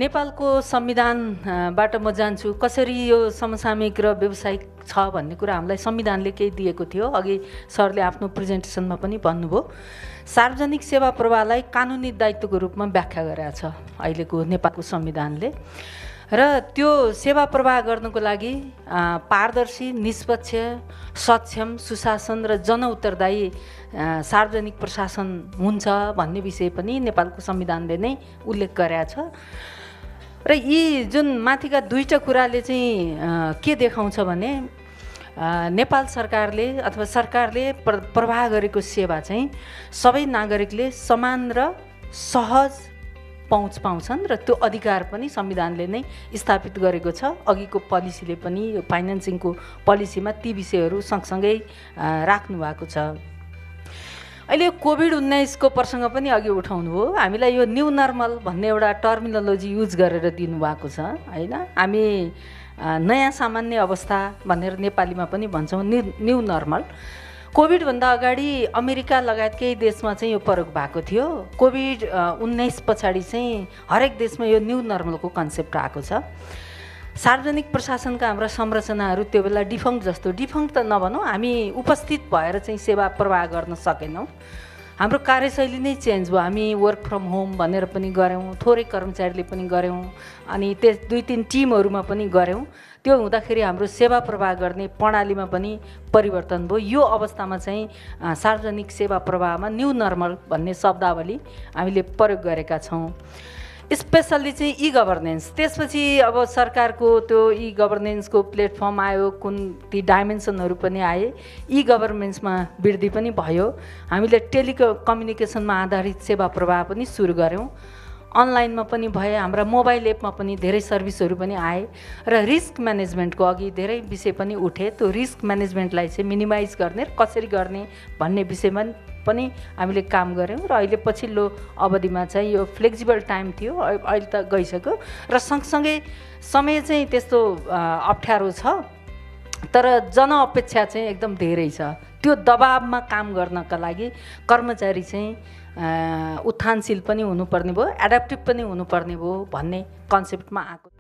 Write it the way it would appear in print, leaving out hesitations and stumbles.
नेपालको संविधानबाट म जान्छु कसरी यो समसामयिक र व्यावसायिक छ भन्ने कुरा हामीलाई संविधानले केही दिएको थियो। अघि सरले आफ्नो प्रेजेन्टेसनमा पनि भन्नुभयो, सार्वजनिक सेवा प्रवाहलाई कानुनी दायित्वको रूपमा व्याख्या गरेको छ अहिलेको नेपालको संविधानले। र त्यो सेवा प्रवाह गर्नको लागि पारदर्शी, निष्पक्ष, सक्षम, सुशासन र जनउत्तरदायी सार्वजनिक प्रशासन हुन्छ भन्ने विषय पनि नेपालको संविधानले नै उल्लेख गरेको छ। र यी जुन माथिका दुईटा कुराले चाहिँ के देखाउँछ भने नेपाल सरकारले अथवा सरकारले प्रवाह गरेको सेवा चाहिँ सबै नागरिकले समान र सहज पहुँच पाउँछन् र त्यो अधिकार पनि संविधानले नै स्थापित गरेको छ। अघिको पोलिसीले पनि यो फाइनेन्सिङको पोलिसीमा ती विषयहरू सँगसँगै राख्नु भएको छ। अहिले कोभिड-19 को प्रसङ्ग पनि अघि उठाउनु हो। हामीलाई यो न्यू नर्मल भन्ने एउटा टर्मिनोलोजी युज गरेर दिनुभएको छ हैन। हामी नयाँ सामान्य अवस्था भनेर नेपालीमा पनि भन्छौँ न्यू नर्मल। कोभिडभन्दा अगाडि अमेरिका लगायत केही देशमा चाहिँ यो प्रयोग भएको थियो। कोभिड-19 पछाडि चाहिँ हरेक देशमा यो न्यू नर्मलको कन्सेप्ट आएको छ। सार्वजनिक प्रशासनका हाम्रा संरचनाहरू त्यो बेला डिफङ्क्ट जस्तो, डिफङ्क्ट त नभनौँ, हामी उपस्थित भएर चाहिँ सेवा प्रवाह गर्न सकेनौँ। हाम्रो कार्यशैली नै चेन्ज भयो। हामी वर्क फ्रम होम भनेर पनि गऱ्यौँ, थोरै कर्मचारीले पनि गऱ्यौँ, अनि त्यस 2-3 टिमहरूमा पनि गऱ्यौँ। त्यो हुँदाखेरि हाम्रो सेवा प्रवाह गर्ने प्रणालीमा पनि परिवर्तन भयो। यो अवस्थामा चाहिँ सार्वजनिक सेवा प्रवाहमा न्यू नर्मल भन्ने शब्दावली हामीले प्रयोग गरेका छौँ। स्पेसल्ली चाहिँ ई गभर्नेन्स, त्यसपछि अब सरकारको त्यो ई गभर्नेन्सको प्लेटफर्म आयो, कुन ती डाइमेन्सनहरू पनि आए, ई गभर्नेन्समा वृद्धि पनि भयो। हामीले टेलिकम्युनिकेसनमा आधारित सेवा प्रवाह पनि सुरु गऱ्यौँ, अनलाइनमा पनि भए, हाम्रा मोबाइल एपमा पनि धेरै सर्भिसहरू पनि आए। र रिस्क म्यानेजमेन्टको अघि धेरै विषय पनि उठे। त्यो रिस्क म्यानेजमेन्टलाई चाहिँ मिनिमाइज गर्ने कसरी गर्ने भन्ने विषयमा पनि हामीले काम गऱ्यौँ। र अहिले पछिल्लो अवधिमा चाहिँ यो फ्लेक्सिबल टाइम थियो, अहिले त गइसक्यो। र सँगसँगै समय चाहिँ त्यस्तो अप्ठ्यारो छ, तर जनअपेक्षा चाहिँ एकदम धेरै छ। त्यो दबावमा काम गर्नका लागि कर्मचारी चाहिँ उत्थानशील पनि हुनुपर्ने भयो, एडाप्टिभ पनि हुनुपर्ने भयो भन्ने कन्सेप्टमा आएको।